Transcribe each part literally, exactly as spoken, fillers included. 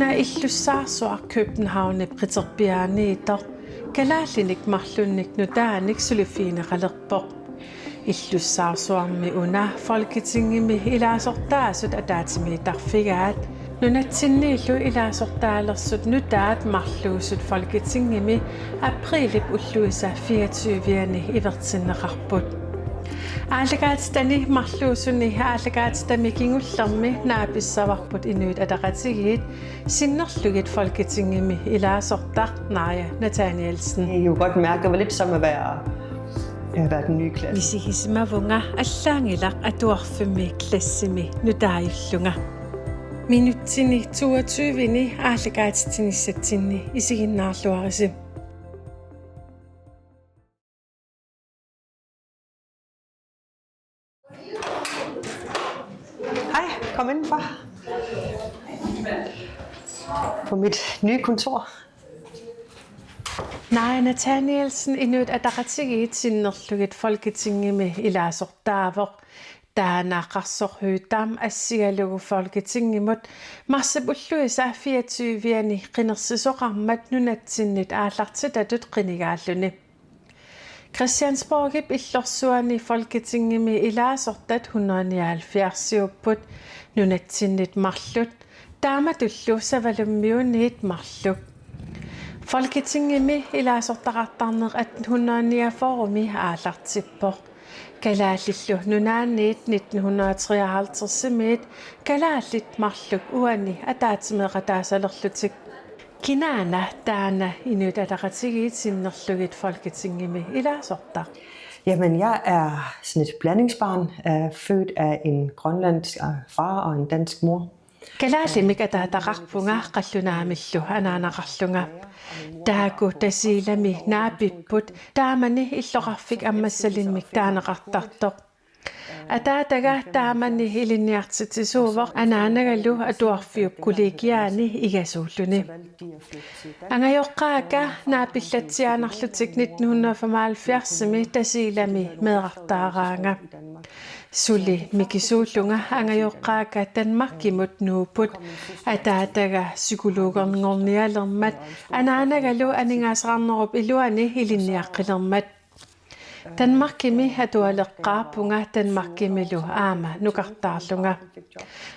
Una illussaarsuaq Københavnip qiterpiaaniittoq kalaallinik marlunnik nutaanik suliffigineqalerpoq. Illussaarsuarmi una Folketingimi ilaasortaasut ataatsimiittarfigaat, nunatsinniillu ilaasortaalersut nutaat marluusut Folketingimi aprilip ulluisa fireogtyve-ani ivertinneqarput. Aallakaatitani marluusuni aallakaatitami kingullermi naapissavarput Inuit Ataqatigiit sinnerlugit Folketingimi ilaasortaq Naaja Nathanielsen. Jeg kunne godt mærke, det var lidt som at være, at være den nye klasse. Misigisimavunga allaanngilaq atuarfimmi klassimi nutaajullunga. Minutsini toogtyve-ni aallakaatitinissatsinni isiginnaarluarisi. Hej, kom indenfor. På mit nye kontor. Naaja Nathanielsen Inuit Ataqatigiit sinnerlugit Folketingimi ilaasortaavoq. Taanna Qarsooq Høegh-Dam assigalugu Folketingimut marsip ulluisa fireogtyve-ani qinersisoqarmat nunatsinnit aallartitatut qinigaalluni. Christiansborgip illorsuani Folketingimi ilaasortat hundrede nioghalvfjerds-iupput, nunatsinnit marluk, taamatullu Savalummiuniit marluk. Folketingimi ilaasortaqartarneq atten hundrede niogfyrre-mi aallartippoq. Kalaallillu Nunaanniit nitten hundrede treoghalvtreds-imiit kalaallit marluk uani ataatsimeeqataasalerlutik. Kinaana taanna Inuit Ataqatigiit sinnerlugit Folketingimi ilaasortaq? Jamen, jeg er sådan et blandingsbarn, øh, født af en grønlandsk, øh, far og en dansk mor. Kalaallimik ataataqarpunga qallunaamillu anaanaqarlunga. Taakku Tasiilami naapipput, taamani illoqarfik Ammassalimmik taaneqartartoq. Ataataga taamani ilinniartitsisuuvoq anaanagalu atuarfiup kollegiaani igasuulluni. Angajoqqaakka naapillatsiaannarlutik nitten hundrede femoghalvfjerds-imi Tasiilami meerartaaraanga. Suli mikisuullunga angajoqqaakka Danmarkimut nuupput. Ataataga psykologerngornialermat, anaanagalu aningaasaqarnerup iluani ilinniaqqilermat. Danmarkimi atualeqqaarpunga Danmarkimilu aamma nukartaarlunga.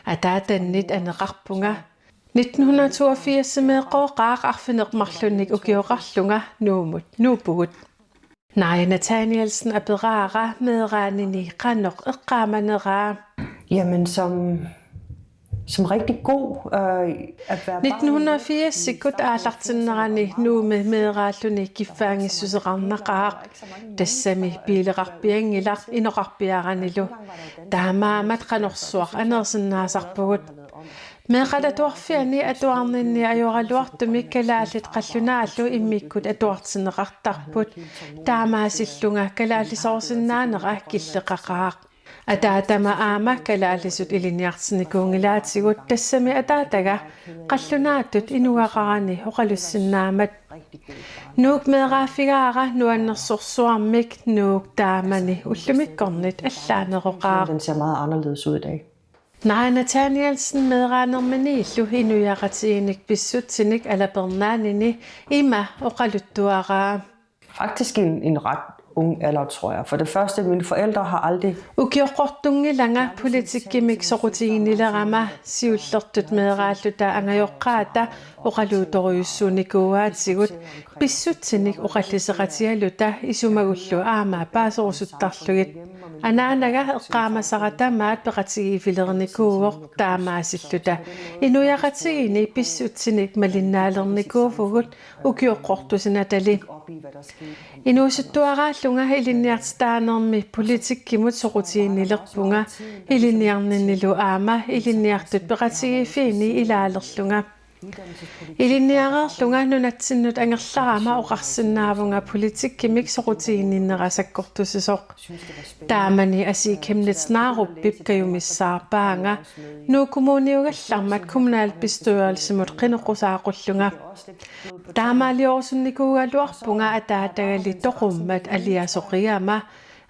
Ataatannit aneqarpunga. Nitten hundrede toogfirs-imeeqqooqaaq arfineq-marlunnik ukioqarlunga Nuummut nuuppugut. Naaja Nathanielsen aperaara meeraanini qanoq eqqaamaneraa. Jamen, som, som rigtig god, øh, at være barn. Nitten hundrede firs-ikkut aallartinnerani Nuummi meeraalluni kiffaanngissuseqarnaqaaq. Tassami biileqarpianngilaq inoqarpiaranilu. Taamaammat qanorsuaq aneersinnaasarpugut. Meeqqat atuarfianni atuarninni ajoraluartumik kalaallit qallunaallu immikkut atuartinneqartarput. Taamaasillunga kalaallisoorsinnaanera killeqaqaaq. Ataatama aamma kalaallisut ilinniartinnikuunngilaatigut, tassami ataataga qallunaatut inugaqarani oqalussinnaammat. Nuuk meeraaffigaara nuannersorsuarmik, Nuuk taamani ullumikkornit allaaneroqaaq. Den ser meget anderledes ud i dag. Naaja Nathanielsen meeraanerminiillu inuiaqatigiinnik pissutsinik alapernaanini ima oqaluttuaraa. Faktisk i en, en ret ung alder, tror jeg. For det første, mine forældre har aldrig... Ukioqqortunngilanga politikkimik soqutiginnilerama, siullertut meeraalluta angajoqqaata oqaluutorujussuunikuuaatigut, pissutsinik oqalliseqatigaluta isumagullu aamma paaserusuttarlugit. Anaanaga eqqaamasara tamaat peqatigiiffilernikuuvoq, taamaasilluta inuiaqatigiinni pissutsinik malinnaalernikuuvugut ukioqqortusinatali. Inuusuttuaraallunga ilinniartitaanermi politikkimut soqutiginnilerpunga, ilinniarninnilu aamma ilinniartut peqatigiiffiini ilaalerlunga. Ilinniareerlunga nunatsinnut angerlarama oqarsinnaavunga politikkimik soqutiginninnera sakkortusisoq. Taamani Asii Chemnitz Narupip kajumissaarpaanga, Nuuk Kommuniugallarmat kommunalbestyrelsimut qinoqqusaaqullunga. Taamaaliorusunnikuugaluarpunga ataatagali toqummat aliasoqigama,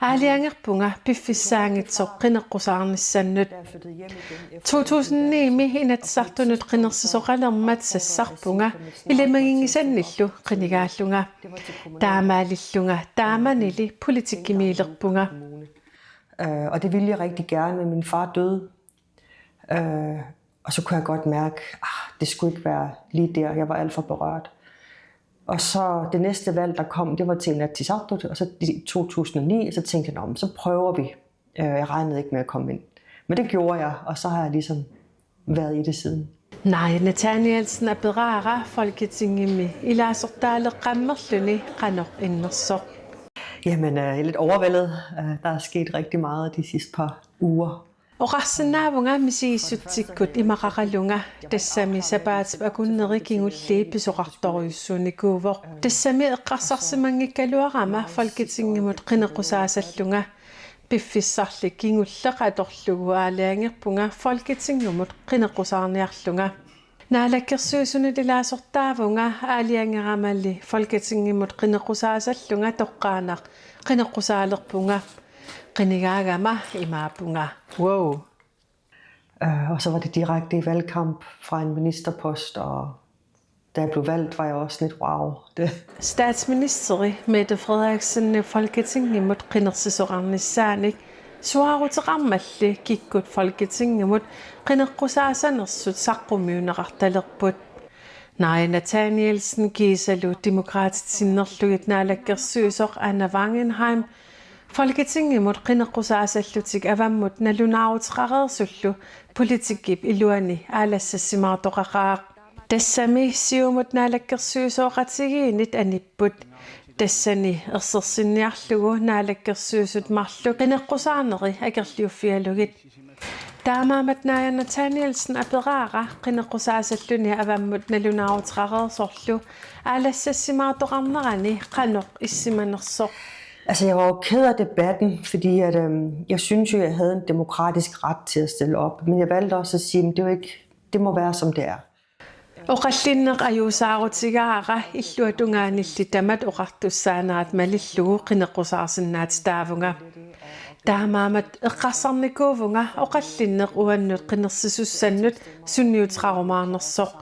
Aalajangerpunga piffissaanngitsoq qineqqusaarnissannut. To tusind ni-mi Inatsisartunut qinersisoqalermat sassarpunga ilimaginngisannillu qinigaallunga. Taamaalillunga taamanili politikkimiilerpunga. Øh, og det ville jeg rigtig gerne, men min far døde. Øh, og så kunne jeg godt mærke, ah, det skulle ikke være lige der. Jeg var alt for berørt. Og så det næste valg, der kom, det var til Inatsisartut, og så i to tusind og ni, så tænkte jeg, "Nå, men så prøver vi." Øh, jeg regnede ikke med at komme ind. Men det gjorde jeg, og så har jeg ligesom været i det siden. Naaja Nathanielsen aperaara Folketingimi ilaasortaaleqqammerluni qanoq innersoq. Jamen, øh, jeg er lidt overvældet. Øh, der er sket rigtig meget de sidste par uger. Oqarsinnaavunga misigissutsikkut imaqaqalunga, tassami sapaatip akunneri kingulliit pisoqartorujussuunikuuvoq. Tassami eqqarsarsimanngikkaluarama Folketingimut qineqqusaasallunga. Piffissarli kingulleq atorlugu aalajangerpunga Folketingimut qineqqusaarniarlunga. Naalakkersuisunut ilaasortaavunga aalajangeramali Folketingimut qineqqusaasallunga toqqaannaq qineqqusaalerpunga. Qinigaagama imaappunga: Wow! Øh, og så var det direkte i valgkamp fra en ministerpost, og da jeg blev valgt, var jeg også lidt, wow. Det... Statsministeri Mette Frederiksen Folketingimut qinersisoqarnissaanik suaaruteqarmalli kikkut Folketingimut qineqqusaasanersut saqqummiunneqartalerput. Naaja Nathanielsen kiisalu Demokraatit sinnerlugit naalakkersuisoq Anna Wangenheim Folketingimut qineqqusaasallutik avammut nalunaaruteqareersullu politikkip iluani aalassassimaartoqaqaaq. Tassami Siumut naalakkersuisooqatigiinnit anipput. Tassani ersersinniarlugu naalakkersuisut marluk qineqqusaarneri akerliuffigalugit. Taamaammat Naaja Nathanielsen aperaara qineqqusaasalluni avammut nalunaaruteqareersorlu aalassassimaartoqarnerani qanoq issimanersoq. Altså, jeg var jo ked af debatten, fordi at, øhm, jeg synes jo, jeg havde en demokratisk ret til at stille op. Men jeg valgte også at sige, at det, er jo ikke, det må være, som det er. Oqallinneq ajuusaarutigaara, illuatungaanilli tamat oqartussaanerat malillugu qineqqusaarsinnaatitaavunga. Taamaammat eqqarsarnikuuvunga oqallinneq uannut qinersisussannut sunniuteqarumaarnersoq.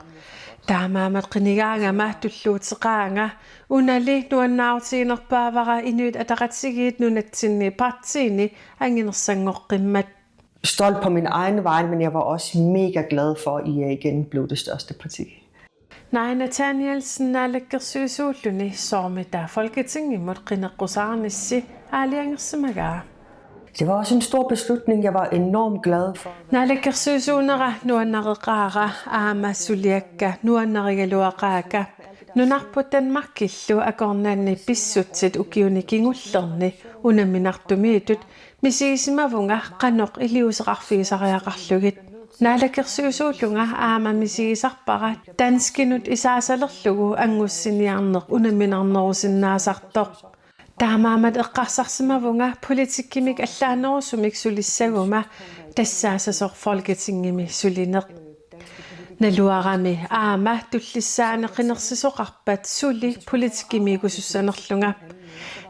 Taamaammat qinigaagama tulluuteqaanga, unali nuannaarutiginerpaavara Inuit Ataqatigiit nunatsinni partiini anginersanngoqqimmat. Stolt på min egen vej, men jeg var også mega glad for, at I A igen blev det største parti. Naaja Nathanielsen naalakkersuisuulluni soormita Folketingimut qineqqusaarnissi aalajangersimagaa? Det var også en stor beslutning, jeg var enormt glad for. Naalakkersuisuunera nuannareqaara aamma suliakka nuannarigaluaqaakka. Nunarput Danmarkillu akornanni pissutsit ukiuni kingullerni unamminartumiitut misigisimavunga qanoq iliuuseqarfigisariaqarlugit. Naalakkersuisuullunga aamma misigisarpara danskinut isaasalerlugu angussiniarneq unamminarnerusinnaasartoq. Taamaammat eqqarsarsimavunga politikkimik allaanerusumik sulissaguma tassaassasoq Folketingimi sulineq. Naluarami aamma tullissaani qinersisoqarpat suli politikkimiikkusussanerlunga.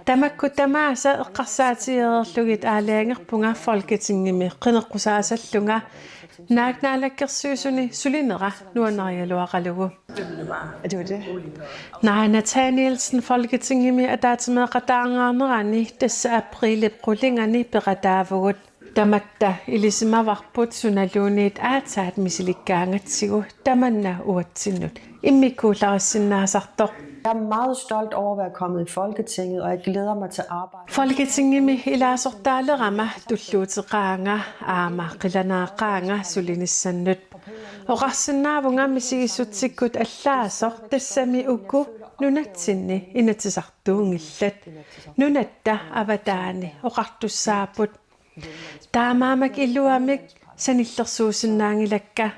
Tamakku tamaasa eqqarsaatigereerlugit aalajangerpunga Folketingimi qineqqusaasallunga naak naalakkersuisuni sulinera nuannarigaluaqalugu. Og det var det. Naaja Nathanielsen Folketingimi ataatsimeeqataangaarnerani tassa apriilip qulingani peqataavugut. Tamatta ilisimavarput sunaluunniit aatsaat misilikkaangatsigu tamanna uatsinnut immikkuullarissinnaasartoq. Jeg er meget stolt over at være kommet i Folketinget, og jeg glæder mig til arbejdet. Folketingimi ilaasortaalerama tulluuteqaanga aamma qilanaaqaanga sulinissannut. Oqarsinnaavunga misigissutsikkut allaasoq tassami uku nunatsinni Inatsisartuunngillat. Nunatta avataani oqartussaapput. Taamaammat iluamik sanillersuusinnaanngilakka.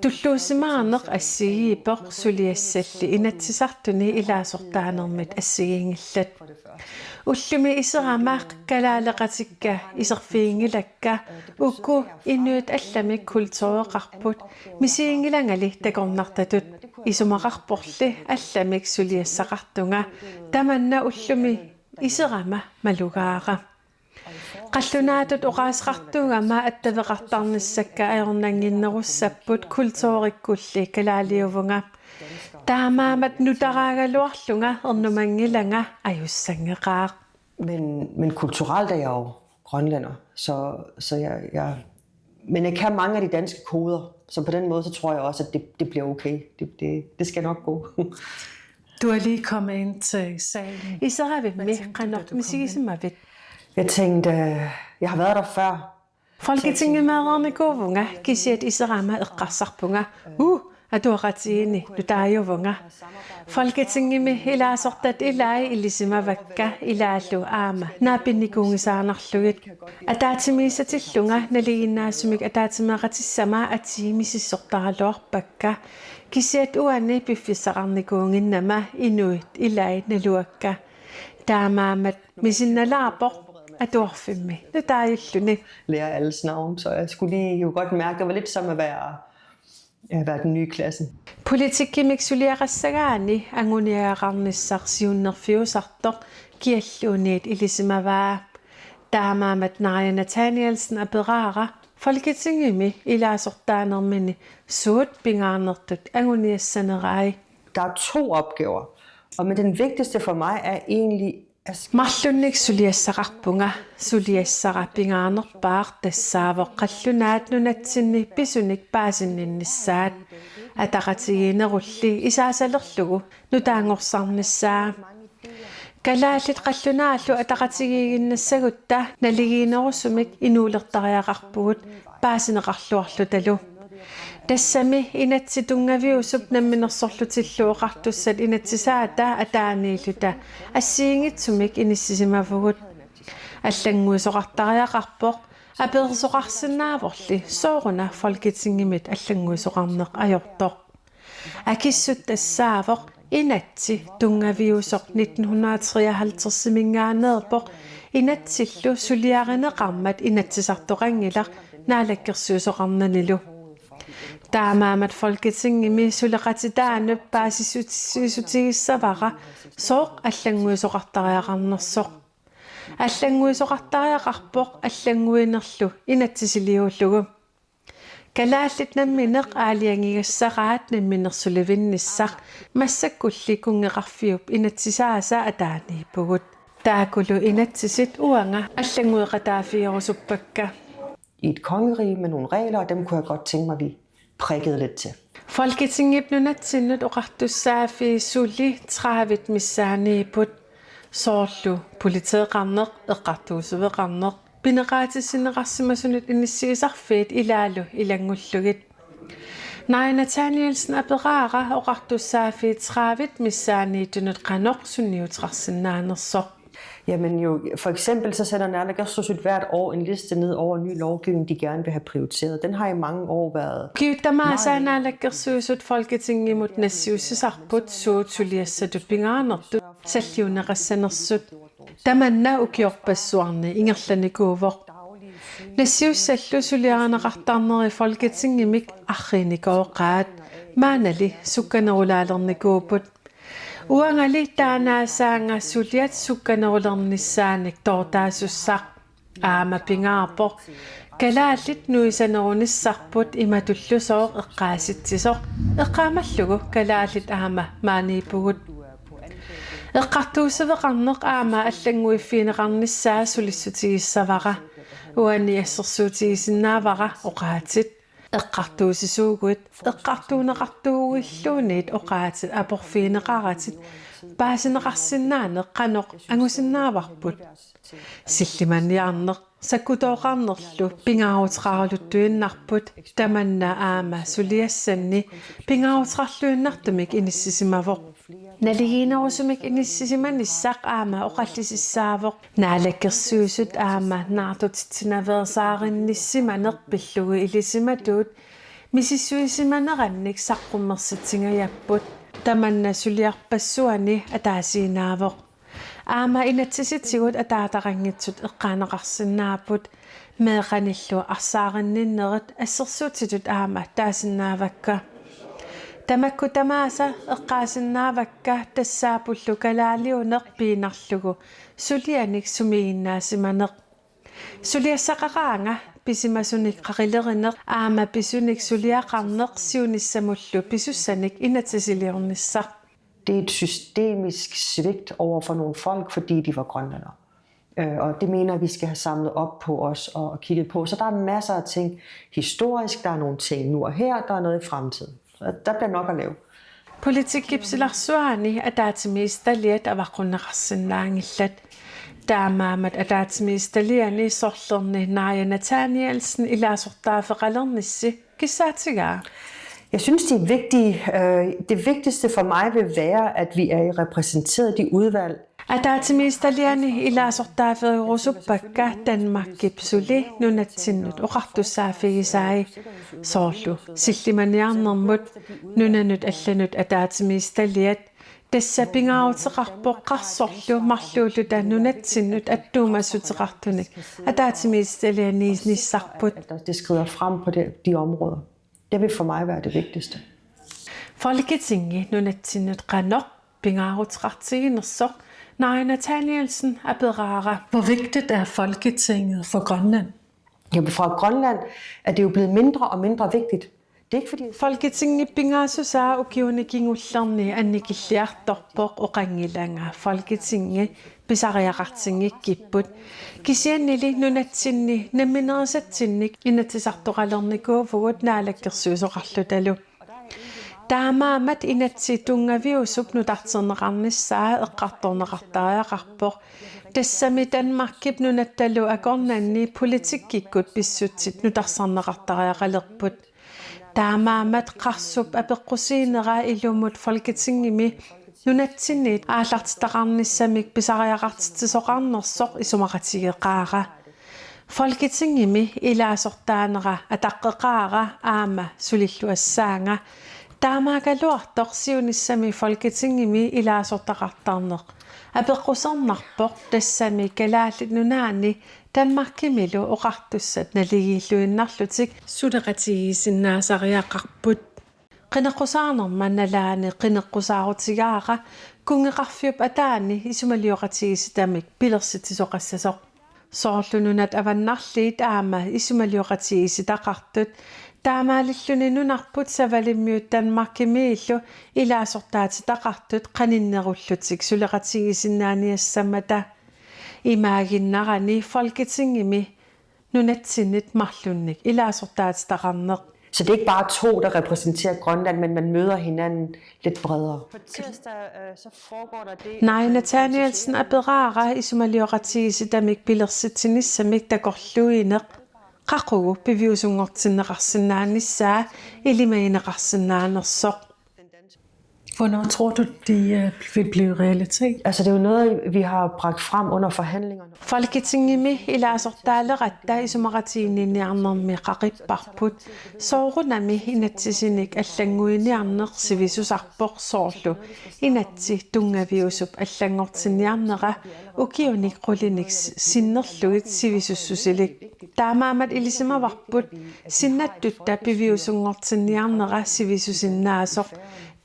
Tulluusimaarneq assigiippoq suliassalli Inatsisartuni ilaasortaanermit assigiinngillat. Ullumi iserama kalaaleqatikka iserfiginngilakka uku inuit allamik kultureqarput misiginngilangali takornartatut. Isumaqarporli allamik suliassaqartunga tamanna ullumi iserama malugaara. Qallunaatut oqaaseqartuugama attaveqartarnissakka ajornannginnerussapput kulturikkulli kalaaliuvunga. Taamaammat nutaaraagaluarlunga ernumanngilanga ajussanngeqaaq. Men, men kulturelt er jeg jo grønlænder, så, så jeg, jeg, men jeg kan mange af de danske koder, så på den måde, så tror jeg også, at det, det bliver okay. Det, det, det skal nok gå. Du er lige kommet ind til salen. Iseravimmi qanoq misigisimavit? Jeg tænkte, øh, jeg har været der før. Folketingimeereernikuuvunga kisiat iserama eqqarsarpunga. Uh, atuaqatigiinni nutaajuvunga. Folketingimi ilaasortat ilaat ilisimavakka ilaallu aamma naapinnikuunngisaannarlugit. Ataatsimiissatillunga naligiinnaasumik ataatsimeeqatissama atii misissortaraluarpakka. Kisiat uani piffissaqarnikuunnginnama inuit ilaat naluakka. Taamaammat misinnalaarpoq atuarfimmi nutaajulluni. Lære alles navn, så jeg skulle lige jo godt mærke, det var lidt som at være, at være den nye i klassen. Politikkimik suliaqassagaanni anguniagaqarnissaq siunnerfiusartoq kialluunniit ilisimavaa. Taamaammat Naaja Nathanielsen aperaara Folketingimi ilaasortaanermini suut pingaarnertut anguniassanerai. Der er to opgaver, og men den vigtigste for mig er egentlig at Marlunnik suliassaqarpunga, suliassara pingaarnerpaaq tassaavoq qallunaat nunatsinni pisunik paasinninnissaat. Ataqatigiinnerulli isaasalerlugu nutaanngorsarnissaa. Kalaallit qallunaallu ataqatigiiginnassagutta naligiinnerusumik inuulertariaqarpugut paasineqarluarlutalu. Tassami inatsit tunngaviusup namminersorlutillu oqartussat inatsisaata ataaniilluta assigiinngitsumik inissisimavugut. Allannguisoqartariaqarpoq apersoqarsinnaavorli sooruna Folketingimit allannguisoqarneq ajortoq. Akissut tassaavoq inatsit tunngaviusoq nitten hundrede og treoghalvtreds-iminngaanneerpoq inatsillu suliarineqarmat inatsisartoqanngilaq naalakkersuisoqarnanilu. Taamaammat Folketingimi suleqatitaanut paasissutissutigissavara sooq allannguisoqartariaqarnersoq. Allannguisoqartariaqarpoq allannguinerlu inatsisiliullugu. Kalaallit namminneq aalajangigassaraat namminersulivinnissaq massakkulli kunngeqarfiup inatsisaasa ataaniippugut. Taakkulu inatsisit uanga allanngueqataaffigerusuppakka. I et kongerige med nogle regler, og dem kunne jeg godt tænke mig, at vi prikkede lidt til. Folketingip nunatsinnut oqartussaaffii suli tredive missaaniipput. Soorlu politeeqarneq, eqqartuussiveqarneq, pineqaatissinneqarsimasunut inissiisarfiit ilaallu ilanngullugit. Naaja Nathanielsen aperaara oqartussaaffii tredive missaaniittunut qanoq sunniuteqarsinnaanersoq. Jamen jo, for eksempel så sender naalakkersuisut hvert år en liste ned over ny lovgivning, de gerne vil have prioriteret. Den har i mange år været... Ukiut tamaasa naalakkersuisut Folketingimut nassiussisarput suut suliassatut pingaarnertut salliunneqassanersut. Tamanna ukiorpassuarni ingerlanikuuvoq. Nassiussallu suliarineqartarneri Folketingimik arriinnikooqaat, maannali sukkanerulaalernikuupput. Uangali taanaasaanga suliat sukkanerulernissaanik toortaasussaq. Aamma pingaarpoq kalaallit nuisanerunissarput imatullu sooq eqqaasitsisoq, eqqaamallugu kalaallit aamma maaniippugut. Eqqartuussiveqarneq aamma allannguiffigineqarnissaa sulissutigissavara. Uani assersuutigisinnaavara oqaatsit. Eqqartuussisuuguit, eqqartuunneqartuuguilluunniit oqaatsit aporfigineqaratik paasineqarsinnaaneq qanoq angusinnaavarput. Sillimaniarneq sakkutooqarnerlu pingaaruteqaraluttuinnarput, tamanna aamma suliassanni pingaaruteqarluinnartumik inissisimavoq. Naligiinnerusumik inissisimanissaq aamma oqallisissaavoq. Naalakkersuisut aamma naartutitsinaveersaarinnissimaneq pillugu ilisimatuut misissuisimanerannik saqqummersitsingajapput. Tamanna suliarpassuani ataasiinnaavoq. Aamma inatsisitigut ataataqanngitsut eqqaaneqarsinnaapput. Meeqqanillu arsaarinninnerit assersuutitut aamma taasinnaavakka. Tamakku tamaasa eqqaasinnaavakka tassaappullu kalaaliuneq piinnarlugu sulianik sumiginnaasimaneq. Suliassaqaraanga pisimasunik qaqilerineq aamma pisunik suliaqarneq siunissamullu pisussanik inatsisiliornissaq. Det er et systemisk svigt over for nogle folk, fordi de var grønlændere. Øh, og det mener jeg, vi skal have samlet op på os og kigget på. Så der er masser af ting historisk, der er nogle ting nu og her, der er noget i fremtiden. Så der bliver nok at lave. Politikkip silarsuaani ataatsimiititaliat avaqqunneqarsinnaanngillat. Taamaammat ataatsimiititaliani sorlerni Naaja Nathanielsen ilaasortaaffeqalernissi kissaatigaa. Jeg synes, det er vigtigt. Øh, det vigtigste for mig vil være, at vi er repræsenteret i de udvalg. Ataatsimiititaliani ilaasortaaffeerusuppakka Danmarkip suli nunatsinnut oqartussaaffigisai. Soorlu sillimaniarnermut nunanut allanut ataatsimiititaliat. Tassa pingaaruteqarpoq qarsorlu marluulluta nunatsinnut attuumassuteqartunik ataatsimiititalianiinnissarput. At det skrider frem på det, de områder. Det vil for mig være det vigtigste. Folketingi nunatsinnut qanoq pingaaruteqartiginersoq Naaja Nathanielsen aperaara. Hvor vigtigt er Folketinget for Grønland? Jamen, fra Grønland er det jo blevet mindre og mindre vigtigt. Det er ikke fordi... Folketingip pingaassusaa ukiuni kingullerni annikilliartorpoq, oqanngilanga Folketingi pisariaqartinngikkipput. Kisiannili nunatsinni namminerisatsinnik inatsisartoqalernikuuvugut naalakkersuisoqarlutalu. Taamaammat inatsit tunngaviusup nutarterneqarnissaa eqqartorneqartariaqarpoq. Tassami Danmarkip nunattalu akornanni politikkikkut pissutsit nutarsarneqartariaqalerput. Taamaammat qarsup apeqqusiinera ilumut Folketingimi nunatsinniit aallartitaqarnissamik pisariaqartitsisoqarnersoq isumaqatigeqaara. Folketingimi ilaasortaanera ataqqeqaara aamma sulilluassaanga. Taamaakkaluartoq siunissami Folketingimi ilaasortaqartarneq apeqqusernarpoq, tassami Kalaallit Nunaanni Danmarkimilu oqartussat naligiilluinnarlutik suleqatigiissinnaasariaqarput. Qineqqusaarnerma nalaani qineqqusaarutigaara kunngeqarfiup ataani isumalioqatigiissitamik pilersitsisoqassasoq. Soorlu nunat avannarliit aamma isumalioqatigiissitaqartut, taamaalilluni nunarput Savalimmiut Danmarkimiillu ilaasortaatitaqartut qaninnerullutik suleqatigiissinnaaniassammata. Imaaginnarani Folketingimi nunatsinnit marlunnik ilaasortaatitaqarneq. Så det er ikke bare to, der repræsenterer Grønland, men man møder hinanden lidt bredere. På tirsdag øh, så foregår der det... Naaja Nathanielsen aperaara isumalioqatigiissitamik pilersitsinissamik takorluuineq qaqugu piviusunngortinneqarsinnaanissaa ilimagineqarsinnaanersoq. Hvornår tror du, de øh, vil blive realitet? Altså, det er jo noget, vi har bragt frem under forhandlingerne. Folketingimi ilaasortaaleratta isumaqatiginninniarnermi qaqipparput, soorunami inatsisinik allannguiniarneq sivisusarpoq, soorlu inatsit tunngaviusup allanngortinniarnera ukiunik qulinik sinnerlugit sivisussusilik. Taamaammat ilisimavarput sinnattutta piviusunngortinniarnera sivisusinnaasoq.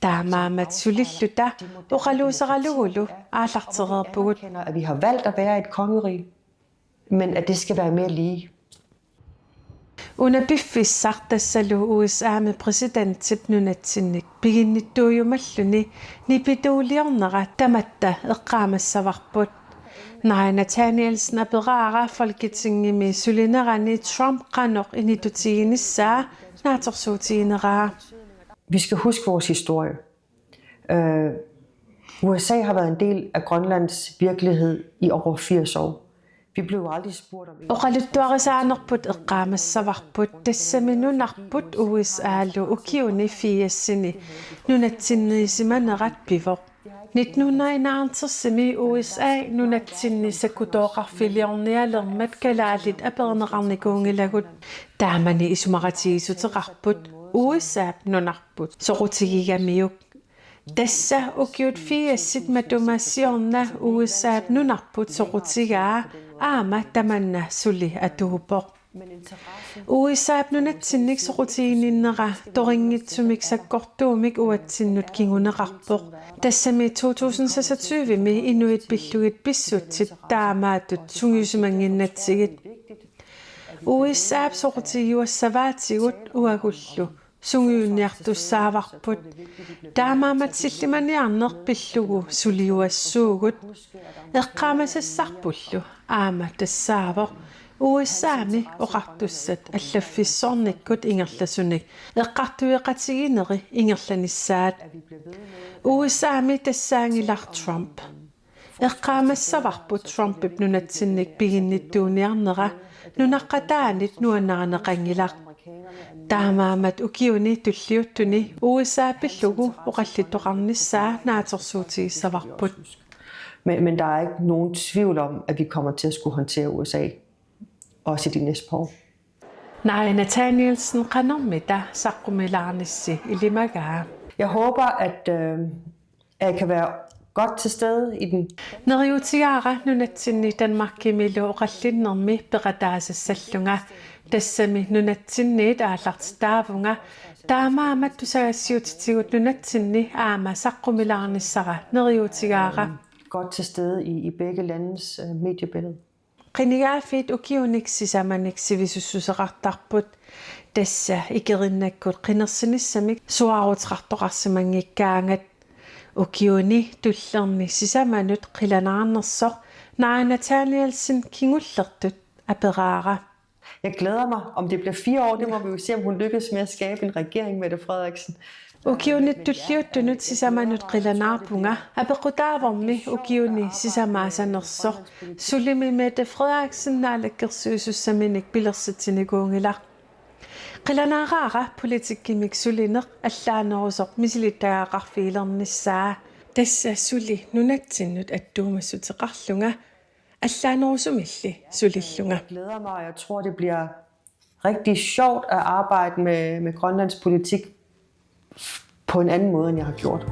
Taamaammat sulilluta oqaluuseralugulu aallartereerpugut. At vi har valgt at være et kongerige, men at det skal være mere lige. Una piffissaq tassalu U S A-mi præsidentip nunatsinnik piginnittuujumalluni nipituuliornera tamatta eqqaamassavarput. Naaja Nathanielsen aperaara Folketingimi sulinerani Trump qanoq initutiginissaa naatsorsuutigineraa. Vi skal huske vores historie. Øh, U S A har været en del af Grønlands virkelighed i over firs år. Vi blev aldrig spurgt om... Oqaluttuarisaanerput eqqaamassavarput, tassami nunarput U S A-lu ukiuni firsini nunatsinniisimanerat pivoq. Nitten hundrede enoghalvtredsimi U S A nunatsinni sakkutooqarfiliornialermat kalaallit aperineqarnikuunngilagut. Taamani isumaqatigiissuteqarput U S A-p nunarput soqutigigamiuk. Tassa ukiut firsit matuma siorna U S A-p nunarput soqutigaa aamma tamanna suli atuuppoq. U S A-p nunatsinnik soqutiginninnera torinngitsumik sakkortuumik uatsinnut kinguneqarpoq. Tassami to tusind seksogtyve-mi inuit pillugit pissutsit taamaattut sungiusimannginnatsigit. U S A-p soqutigiuassavaatigut uagullu sungiunniartussaavarput. Taamaammat sillimaniarneq pillugu suliuassuugut. Eqqaamasassarpullu aamma tassaavoq U S A-mi oqartussat allaffissornikkut ingerlasunik eqqartueqatigineri ingerlanissaat. U S A-mi tassaanngilaq Trump. Eqqaamassavarput Trumpip nunatsinnik piginnittuuniarnera nunaqqataanit nuannarineqanngilaq. Taamaammat ukiuni tulliuttuni U S A pillugu oqallittoqarnissaa naatsorsuutigissavarput. Men, men der er ikke nogen tvivl om, at vi kommer til at skulle håndtere U S A, også i de næste par år. Naja Nathanielsen qanormita saqqumilaarnissi ilimagaa. Jeg håber, at, øh, at jeg kan være godt til stede i den. Neriuutigaara nunatsinni Danmarkimilu oqallinnermi peqataasassallugu. Tassami nunatsinniit aallartitaavunga. Taamaammat tusagassiuutitigut nunatsinni aamma saqqumilaarnissara neriuutigaara. Godt til stede i, i begge landes øh, mediebillede. Qinigaaffiit ukiunik sisamanik sivisussuseqartarput. Tassa ikeriinnakkut qinersinissamik suaaruteqartoqarsimanngikkaangat. Ukiuni tullerni sisamanut qilanaarnersoq Naja Nathanielsen kingullertut aperaara. Jeg glæder mig. Om det bliver fire år, det må vi jo se, om hun lykkes med at skabe en regering, Mette Frederiksen. Ukiuni tulliuttunut sisamanut qilanaarpunga. Apeqqutaavormi ukiuni sisamaasanersoq. Sulimi Mette Frederiksen naalakkersuisussaminik pilersitsinikuunngilaq. Qilanaaraara politikkimik sulineq allaanerusoq misilittagaqarfigilernissaa. Tassa suli nunatsinnut attuumassuteqarlunga allaanerusumilli sulillunga. Jeg glæder mig, og jeg tror, det bliver rigtig sjovt at arbejde med, med Grønlands politik på en anden måde, end jeg har gjort.